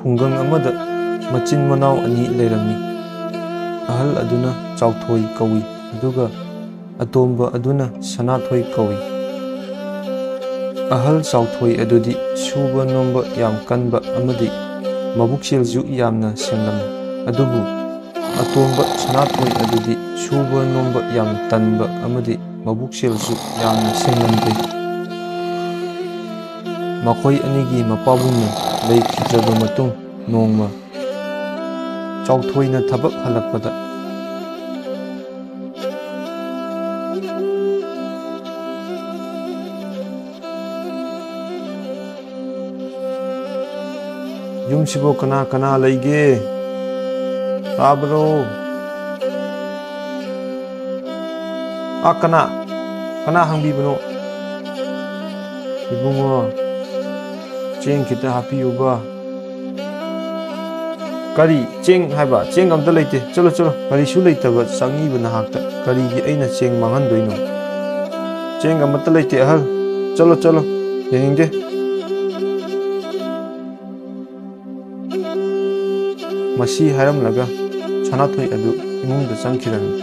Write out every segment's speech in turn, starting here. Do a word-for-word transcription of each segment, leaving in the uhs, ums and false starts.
ꯈꯨꯡꯒꯪ ꯑꯃꯗ ꯃꯆꯤꯟ ꯃꯅꯥꯎ ꯑꯅꯤ ꯂꯩꯔꯝꯃꯤ꯫ ꯑꯍꯜ ꯑꯗꯨꯅ ꯆꯥꯎꯊꯣꯏ ꯀꯧꯏ, ꯑꯗꯨꯒ ꯑꯇꯣꯝꯕ ꯑꯗꯨꯅ ꯁꯅꯥꯊꯣꯏ ꯀꯧꯏ꯫ ꯑꯍꯜ ꯆꯥꯎꯊꯣꯏ ꯑꯗꯨꯗꯤ ꯁꯨꯕ ꯅꯣꯝꯕ ꯌꯥꯝ ꯀꯟꯕ ꯑꯃꯗꯤ ꯃꯕꯨꯛꯆꯦꯜꯁꯨ ꯌꯥꯝꯅ ꯁꯦꯡꯂꯝꯃꯤ꯫ ꯑꯗꯨꯕꯨ ꯑꯇꯣꯝꯕ ꯁꯅꯥꯊꯣꯏ ꯑꯗꯨꯗꯤ ꯁꯨꯕ ꯅꯣꯝꯕ ꯌꯥꯝ ꯇꯟꯕ ꯑꯃꯗꯤ ꯃꯕꯨꯛꯆꯦꯜꯁꯨ ꯌꯥꯝꯅ ꯁꯦꯡꯂꯝꯗꯦ꯫ ꯃꯈꯣꯏ ꯑꯅꯤꯒꯤ ꯃꯄꯥꯕꯨꯡꯅ ꯂꯩꯈꯤꯗ꯭ꯔꯕ ꯃꯇꯨꯡ, ꯅꯣꯡꯃ ꯆꯥꯎꯊꯣꯏꯅ ꯊꯕꯛ ꯍꯜꯂꯛꯄꯗ, "ꯌꯨꯝꯁꯤꯕꯨ ꯀꯅꯥ ꯀꯅꯥ ꯂꯩꯒꯦ? ꯇꯥꯕ꯭ꯔꯣ? ꯑꯥ, ꯀꯅꯥ? ꯀꯅꯥ ꯍꯪꯕꯤꯕꯅꯣ? ꯏꯕꯨꯡꯉꯣ, ꯆꯦꯡ ꯈꯤꯇ ꯍꯥꯞꯄꯤꯌꯨꯕ꯫" "ꯀꯔꯤ? ꯆꯦꯡ ꯍꯥꯏꯕ? ꯆꯦꯡ ꯑꯝꯇ ꯂꯩꯇꯦ꯫ ꯆꯠꯂꯣ, ꯆꯠꯂꯣ꯫ ꯀꯔꯤꯁꯨ ꯂꯩꯇꯕ ꯆꯪꯉꯤꯕ ꯅꯍꯥꯛꯇ ꯀꯔꯤꯒꯤ ꯑꯩꯅ ꯆꯦꯡ ꯃꯥꯡꯍꯟꯗꯣꯏꯅꯣ? ꯆꯦꯡ ꯑꯃꯠꯇ ꯂꯩꯇꯦ, ꯑꯍꯜ꯫ ꯆꯠꯂꯣ, ꯆꯠꯂꯣ꯫ ꯌꯦꯡꯅꯤꯡꯗꯦ꯫" ꯃꯁꯤ ꯍꯥꯏꯔꯝꯂꯒ ꯁꯅꯥꯊꯣꯏ ꯑꯗꯨ ꯏꯃꯨꯡꯗ ꯆꯪꯈꯤꯔꯝꯃꯤ꯫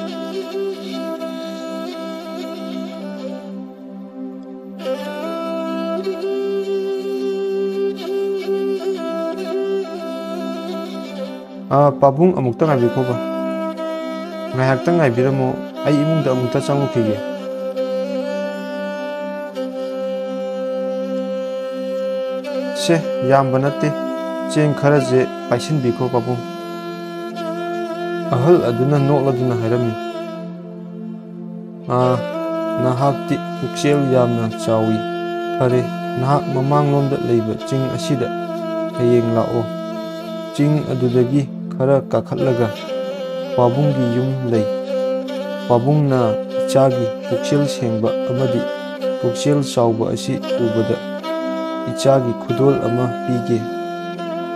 ꯑꯥ, ꯄꯥꯕꯨꯡ, ꯑꯃꯨꯛꯇ ꯉꯥꯏꯕꯤꯈꯣꯕ꯫ ꯉꯥꯏꯍꯥꯛꯇꯪ ꯉꯥꯏꯕꯤꯔꯝꯃꯣ, ꯑꯩ ꯏꯃꯨꯡꯗ ꯑꯃꯨꯛꯇ ꯆꯪꯉꯨꯈꯤꯒꯦ꯫ ꯁꯦ, ꯌꯥꯝꯕ ꯅꯠꯇꯦ, ꯆꯦꯡ ꯈꯔꯁꯦ ꯄꯥꯏꯁꯤꯟꯕꯤꯈꯣ, ꯄꯥꯕꯨꯡ꯫ ꯑꯍꯜ ꯑꯗꯨꯅ ꯅꯣꯛꯂꯗꯨꯅ ꯍꯥꯏꯔꯝꯃꯤ, "ꯑꯥ, ꯅꯍꯥꯛꯇꯤ ꯄꯨꯛꯆꯦꯜ ꯌꯥꯝꯅ ꯆꯥꯎꯏ꯫ ꯐꯔꯦ, ꯅꯍꯥꯛ ꯃꯃꯥꯡꯂꯣꯝꯗ ꯂꯩꯕ ꯆꯤꯡ ꯑꯁꯤꯗ ꯍꯌꯦꯡ ꯂꯥꯛꯑꯣ꯫ ꯆꯤꯡ ꯑꯗꯨꯗꯒꯤ ꯈꯔ ꯀꯥꯈꯠꯂꯒ ꯄꯥꯕꯨꯡꯒꯤ ꯌꯨꯝ ꯂꯩ꯫ ꯄꯥꯕꯨꯡꯅ ꯏꯆꯥꯒꯤ ꯄꯨꯛꯆꯦꯜ ꯁꯦꯡꯕ ꯑꯃꯗꯤ ꯄꯨꯛꯆꯦꯜ ꯆꯥꯎꯕ ꯑꯁꯤ ꯎꯕꯗ ꯏꯆꯥꯒꯤ ꯈꯨꯗꯣꯜ ꯑꯃ ꯄꯤꯒꯦ꯫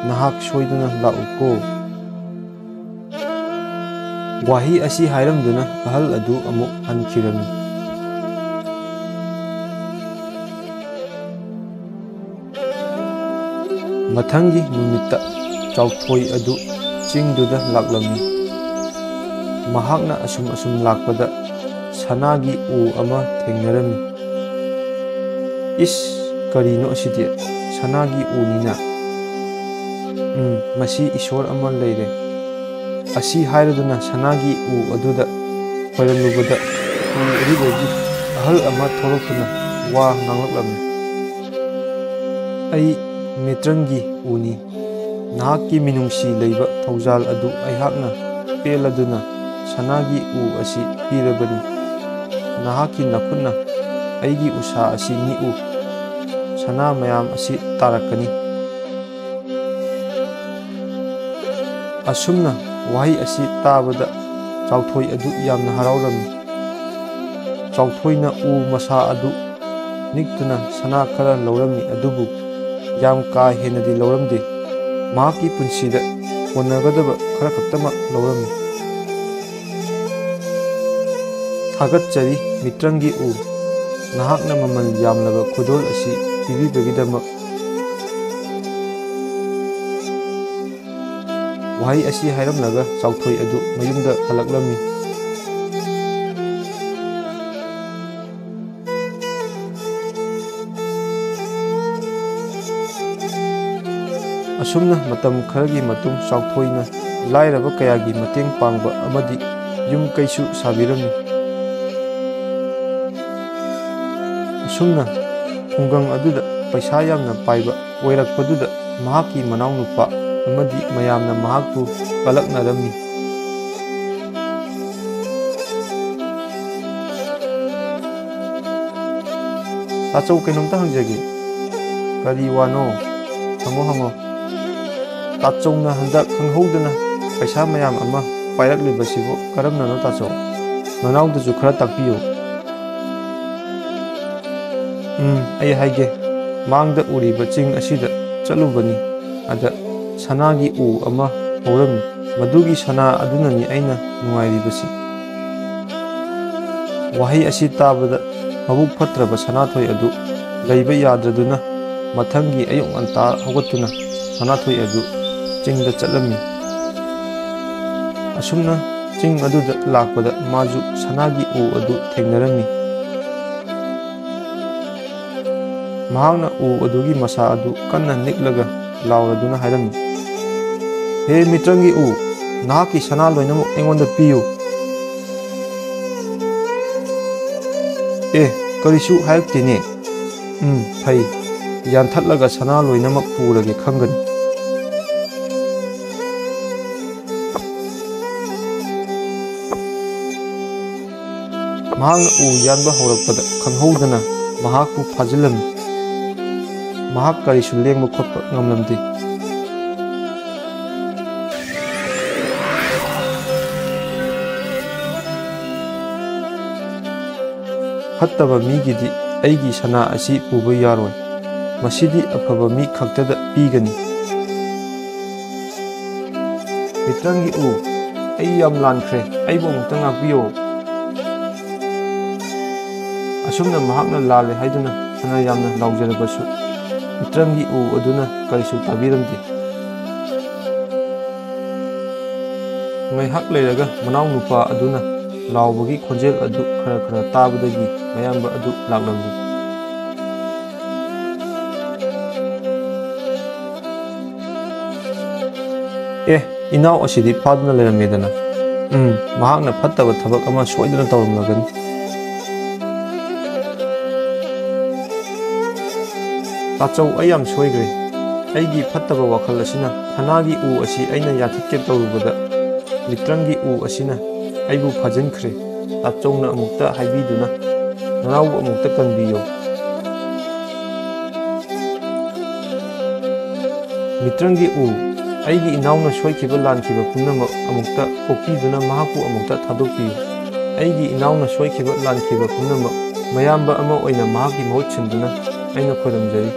ꯅꯍꯥꯛ ꯁꯣꯏꯗꯅ ꯂꯥꯛꯎꯀꯣ꯫" ꯋꯥꯍꯩ ꯑꯁꯤ ꯍꯥꯏꯔꯝꯗꯨꯅ ꯑꯍꯜ ꯑꯗꯨ ꯑꯃꯨꯛ ꯍꯟꯈꯤꯔꯝꯃꯤ꯫ ꯃꯊꯪꯒꯤ ꯅꯨꯃꯤꯠꯇ ꯆꯥꯎꯊꯣꯏ ꯑꯗꯨ ꯆꯤꯡꯗꯨꯗ ꯂꯥꯛꯂꯝꯃꯤ꯫ ꯃꯍꯥꯛꯅ ꯑꯁꯨꯝ ꯑꯁꯨꯝ ꯂꯥꯛꯄꯗ ꯁꯅꯥꯒꯤ ꯎ ꯑꯃ ꯊꯦꯡꯅꯔꯝꯃꯤ꯫ "ꯏꯁ, ꯀꯔꯤꯅꯣ ꯑꯁꯤꯗꯤ? ꯁꯅꯥꯒꯤ ꯎꯅꯤꯅ꯫ ꯎꯝ, ꯃꯁꯤ ꯏꯁꯣꯔ ꯑꯃ ꯂꯩꯔꯦ" ꯑꯁꯤ ꯍꯥꯏꯔꯗꯨꯅ ꯁꯅꯥꯒꯤ ꯎ ꯑꯗꯨꯗ ꯈꯣꯏꯔꯝꯂꯨꯕꯗ, ꯎ ꯑꯗꯨꯗꯒꯤ ꯑꯍꯜ ꯑꯃ ꯊꯣꯛꯂꯛꯇꯨꯅ ꯋꯥ ꯉꯥꯡꯂꯛꯂꯝꯃꯤ꯫ "ꯑꯩ ꯃꯤꯇ꯭ꯔꯪꯒꯤ ꯎꯅꯤ꯫ ꯅꯍꯥꯛꯀꯤ ꯃꯤꯅꯨꯡꯁꯤ ꯂꯩꯕ ꯊꯧꯖꯥꯜ ꯑꯗꯨ ꯑꯩꯍꯥꯛꯅ ꯄꯦꯜꯂꯗꯨꯅ ꯁꯅꯥꯒꯤ ꯎ ꯑꯁꯤ ꯄꯤꯔꯕꯅꯤ꯫ ꯅꯍꯥꯛꯀꯤ ꯅꯈꯨꯠꯅ ꯑꯩꯒꯤ ꯎꯁꯥ ꯑꯁꯤ ꯅꯤꯛꯎ꯫ ꯁꯅꯥ ꯃꯌꯥꯝ ꯑꯁꯤ ꯇꯥꯔꯛꯀꯅꯤ"꯫ ꯑꯁꯨꯝꯅ ꯋꯥꯍꯩ ꯑꯁꯤ ꯇꯥꯕꯗ ꯆꯥꯎꯊꯣꯏ ꯑꯗꯨ ꯌꯥꯝꯅ ꯍꯔꯥꯎꯔꯝꯃꯤ꯫ ꯆꯥꯎꯊꯣꯏꯅ ꯎ ꯃꯁꯥ ꯑꯗꯨ ꯅꯤꯛꯇꯨꯅ ꯁꯅꯥ ꯈꯔ ꯂꯧꯔꯝꯃꯤ, ꯑꯗꯨꯕꯨ ꯌꯥꯝ ꯀꯥ ꯍꯦꯟꯅꯗꯤ ꯂꯧꯔꯝꯗꯦ꯫ ꯃꯍꯥꯛꯀꯤ ꯄꯨꯟꯁꯤꯗ ꯀꯣꯟꯅꯒꯗꯕ ꯈꯔ ꯈꯛꯇꯃꯛ ꯂꯧꯔꯝꯃꯤ꯫ "ꯊꯥꯒꯠꯆꯔꯤ ꯃꯤꯇ꯭ꯔꯪꯒꯤ ꯎ, ꯅꯍꯥꯛꯅ ꯃꯃꯜ ꯌꯥꯝꯂꯕ ꯈꯨꯗꯣꯜ ꯑꯁꯤ ꯄꯤꯕꯤꯕꯒꯤꯗꯃꯛ"꯫ ꯋꯥꯍꯩ ꯑꯁꯤ ꯍꯥꯏꯔꯝꯂꯒ ꯆꯥꯎꯊꯣꯏ ꯑꯗꯨ ꯃꯌꯨꯝꯗ ꯍꯜꯂꯛꯂꯝꯃꯤ꯫ ꯑꯁꯨꯝꯅ ꯃꯇꯝ ꯈꯔꯒꯤ ꯃꯇꯨꯡ ꯆꯥꯎꯊꯣꯏꯅ ꯂꯥꯏꯔꯕ ꯀꯌꯥꯒꯤ ꯃꯇꯦꯡ ꯄꯥꯡꯕ ꯑꯃꯗꯤ ꯌꯨꯝ ꯀꯩꯁꯨ ꯁꯥꯕꯤꯔꯝꯃꯤ꯫ ꯑꯁꯨꯝꯅ ꯈꯨꯡꯒꯪ ꯑꯗꯨꯗ ꯄꯩꯁꯥ ꯌꯥꯝꯅ ꯄꯥꯏꯕ ꯑꯣꯏꯔꯛꯄꯗꯨꯗ ꯃꯍꯥꯛꯀꯤ ꯃꯅꯥꯎꯅꯨꯄꯥ ꯑꯃꯗꯤ ꯃꯌꯥꯝꯅ ꯃꯍꯥꯛꯄꯨ ꯀꯂꯛꯅꯔꯝꯃꯤ꯫ "ꯇꯥꯆꯧ, ꯀꯩꯅꯣꯝꯇ ꯍꯪꯖꯒꯦ"꯫ "ꯀꯔꯤ ꯋꯥꯅꯣ? ꯍꯪꯉꯣ, ꯍꯪꯉꯣ"꯫ "ꯇꯥꯆꯧꯅ ꯍꯟꯗꯛ ꯈꯪꯍꯧꯗꯅ ꯄꯩꯁꯥ ꯃꯌꯥꯝ ꯑꯃ ꯄꯥꯏꯔꯛꯂꯤꯕꯁꯤꯕꯨ ꯀꯔꯝꯅꯅꯣ ꯇꯥꯆꯧ? ꯅꯅꯥꯎꯗꯨꯁꯨ ꯈꯔ ꯇꯥꯛꯄꯤꯌꯨ"꯫ "ꯎꯝ, ꯑꯩ ꯍꯥꯏꯒꯦ꯫ ꯃꯥꯡꯗ ꯎꯔꯤꯕ ꯆꯤꯡ ꯑꯁꯤꯗ ꯆꯠꯂꯨꯕꯅꯤ꯫ ꯑꯗ ꯁꯅꯥꯒꯤ ꯎ ꯑꯃ ꯍꯧꯔꯝꯃꯤ꯫ ꯃꯗꯨꯒꯤ ꯁꯅꯥ ꯑꯗꯨꯅꯅꯤ ꯑꯩꯅ ꯅꯨꯡꯉꯥꯏꯔꯤꯕꯁꯤ"꯫ ꯋꯥꯍꯩ ꯑꯁꯤ ꯇꯥꯕꯗ ꯃꯕꯨꯛ ꯐꯠꯇ꯭ꯔꯕ ꯁꯅꯥꯊꯣꯏ ꯑꯗꯨ ꯂꯩꯕ ꯌꯥꯗ꯭ꯔꯗꯨꯅ ꯃꯊꯪꯒꯤ ꯑꯌꯨꯛ ꯉꯟꯇꯥ ꯍꯧꯒꯠꯇꯨꯅ ꯁꯅꯥꯊꯣꯏ ꯑꯗꯨ ꯆꯤꯡꯗ ꯆꯠꯂꯝꯃꯤ꯫ ꯑꯁꯨꯝꯅ ꯆꯤꯡ ꯑꯗꯨꯗ ꯂꯥꯛꯄꯗ ꯃꯥꯁꯨ ꯁꯅꯥꯒꯤ ꯎ ꯑꯗꯨ ꯊꯦꯡꯅꯔꯝꯃꯤ꯫ ꯃꯍꯥꯛꯅ ꯎ ꯑꯗꯨꯒꯤ ꯃꯁꯥ ꯑꯗꯨ ꯀꯟꯅ ꯅꯤꯛꯂꯒ ꯂꯥꯎꯔꯗꯨꯅ ꯍꯥꯏꯔꯝꯃꯤ, "ꯍꯦ ꯃꯤꯇ꯭ꯔꯪꯒꯤ ꯎ, ꯅꯍꯥꯛꯀꯤ ꯁꯅꯥ ꯂꯣꯏꯅꯃꯛ ꯑꯩꯉꯣꯟꯗ ꯄꯤꯌꯨ꯫" "ꯑꯦ, ꯀꯔꯤꯁꯨ ꯍꯥꯏꯔꯛꯇꯦꯅꯦ꯫ ꯎꯝ, ꯐꯩ꯫ ꯌꯥꯟꯊꯠꯂꯒ ꯁꯅꯥ ꯂꯣꯏꯅꯃꯛ ꯄꯨꯔꯒꯦ ꯈꯪꯒꯅꯤ꯫" ꯃꯍꯥꯛꯅ ꯎ ꯌꯥꯟꯕ ꯍꯧꯔꯛꯄꯗ ꯈꯪꯍꯧꯗꯅ ꯃꯍꯥꯛꯄꯨ ꯐꯥꯖꯤꯜꯂꯝꯃꯤ꯫ ꯃꯍꯥꯛ ꯀꯔꯤꯁꯨ ꯂꯦꯡꯕ ꯈꯣꯠꯄ ꯉꯝꯂꯝꯗꯦ꯫ "ꯐꯠꯇꯕ ꯃꯤꯒꯤꯗꯤ ꯑꯩꯒꯤ ꯁꯅꯥ ꯑꯁꯤ ꯄꯨꯕ ꯌꯥꯔꯣꯏ꯫ ꯃꯁꯤꯗꯤ ꯑꯐꯕ ꯃꯤ ꯈꯛꯇꯗ ꯄꯤꯒꯅꯤ꯫" "ꯃꯤꯇ꯭ꯔꯪꯒꯤ ꯎ, ꯑꯩ ꯌꯥꯝ ꯂꯥꯟꯈ꯭ꯔꯦ, ꯑꯩꯕꯨ ꯑꯃꯨꯛꯇ ꯉꯥꯛꯄꯤꯌꯣ꯫" ꯑꯁꯨꯝꯅ ꯃꯍꯥꯛꯅ ꯂꯥꯜꯂꯦ ꯍꯥꯏꯗꯨꯅ ꯐꯅ ꯌꯥꯝꯅ ꯂꯥꯎꯖꯔꯕꯁꯨ, ꯃꯤꯇ꯭ꯔꯪꯒꯤ ꯎ ꯑꯗꯨꯅ ꯀꯔꯤꯁꯨ ꯇꯥꯕꯤꯔꯝꯗꯦ꯫ ꯉꯥꯏꯍꯥꯛ ꯂꯩꯔꯒ ꯃꯅꯥꯎꯅꯨꯄꯥ ꯑꯗꯨꯅ ꯂꯥꯎꯕꯒꯤ ꯈꯣꯟꯖꯦꯜ ꯑꯗꯨ ꯈꯔ ꯈꯔ ꯇꯥꯕꯗꯒꯤ ꯃꯌꯥꯝꯕ ꯑꯗꯨ ꯂꯥꯛꯂꯝꯃꯤ꯫ "ꯑꯦ, ꯏꯅꯥꯎ ꯑꯁꯤꯗꯤ ꯐꯥꯗꯨꯅ ꯂꯩꯔꯝꯃꯦꯗꯅ꯫ ꯎꯝ, ꯃꯍꯥꯛꯅ ꯐꯠꯇꯕ ꯊꯕꯛ ꯑꯃ ꯁꯣꯏꯗꯅ ꯇꯧꯔꯝꯂꯒꯅꯤ꯫" "ꯇꯥꯆꯧ, ꯑꯩ ꯌꯥꯝ ꯁꯣꯏꯈ꯭ꯔꯦ꯫ ꯑꯩꯒꯤ ꯐꯠꯇꯕ ꯋꯥꯈꯜ ꯑꯁꯤꯅ ꯁꯅꯥꯒꯤ ꯎ ꯑꯁꯤ ꯑꯩꯅ ꯌꯥꯟꯊꯠꯀꯦ ꯇꯧꯔꯨꯕꯗ, ꯃꯤꯇ꯭ꯔꯪꯒꯤ ꯎ ꯑꯁꯤꯅ ꯑꯩꯕꯨ ꯐꯥꯖꯤꯟꯈ꯭ꯔꯦ꯫ ꯇꯥꯆꯧꯅ ꯑꯃꯨꯛꯇ ꯍꯥꯏꯕꯤꯗꯨꯅ ꯅꯅꯥꯎꯕꯨ ꯑꯃꯨꯛꯇ ꯀꯟꯕꯤꯌꯨ꯫" "ꯃꯤꯇ꯭ꯔꯪꯒꯤ ꯎ, ꯑꯩꯒꯤ ꯏꯅꯥꯎꯅ ꯁꯣꯏꯈꯤꯕ ꯂꯥꯟꯈꯤꯕ ꯄꯨꯝꯅꯃꯛ ꯑꯃꯨꯛꯇ ꯀꯣꯛꯄꯤꯗꯨꯅ ꯃꯍꯥꯛꯄꯨ ꯑꯃꯨꯛꯇ ꯊꯥꯗꯣꯛꯄꯤꯌꯨ꯫ ꯑꯩꯒꯤ ꯏꯅꯥꯎꯅ ꯁꯣꯏꯈꯤꯕ ꯂꯥꯟꯈꯤꯕ ꯄꯨꯝꯅꯃꯛ ꯃꯌꯥꯝꯕ ꯑꯃ ꯑꯣꯏꯅ ꯃꯍꯥꯛꯀꯤ ꯃꯍꯨꯠ ꯁꯤꯟꯗꯨꯅ ꯑꯩꯅ ꯈꯣꯏꯔꯝꯖꯔꯤ꯫"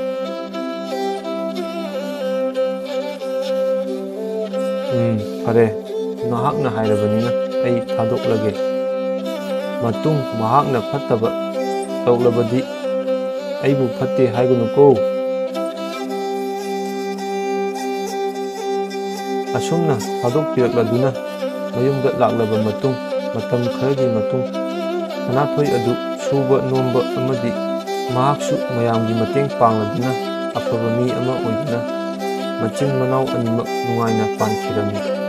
"ꯎꯝ, ꯐꯔꯦ, ꯅꯍꯥꯛꯅ ꯍꯥꯏꯔꯕꯅꯤꯅ ꯑꯩ ꯊꯥꯗꯣꯛꯂꯒꯦ꯫ ꯃꯇꯨꯡ ꯃꯍꯥꯛꯅ ꯐꯠꯇꯕ ꯇꯧꯂꯕꯗꯤ ꯑꯩꯕꯨ ꯐꯠꯇꯦ ꯍꯥꯏꯒꯅꯨꯀꯣ꯫" ꯑꯁꯨꯝꯅ ꯊꯥꯗꯣꯛꯄꯤꯔꯛꯂꯗꯨꯅ ꯃꯌꯨꯝꯗ ꯂꯥꯛꯂꯕ ꯃꯇꯨꯡ, ꯃꯇꯝ ꯈꯔꯒꯤ ꯃꯇꯨꯡ, ꯁꯅꯥꯊꯣꯏ ꯑꯗꯨ ꯁꯨꯕ ꯅꯣꯝꯕ ꯑꯃꯗꯤ ꯃꯍꯥꯛꯁꯨ ꯃꯌꯥꯝꯒꯤ ꯃꯇꯦꯡ ꯄꯥꯡꯂꯗꯨꯅ ꯑꯐꯕ ꯃꯤ ꯑꯃ ꯑꯣꯏꯗꯨꯅ ꯃꯆꯤꯟ ꯃꯅꯥꯎ ꯑꯅꯤꯃꯛ ꯅꯨꯡꯉꯥꯏꯅ ꯄꯥꯟꯈꯤꯔꯝꯃꯤ꯫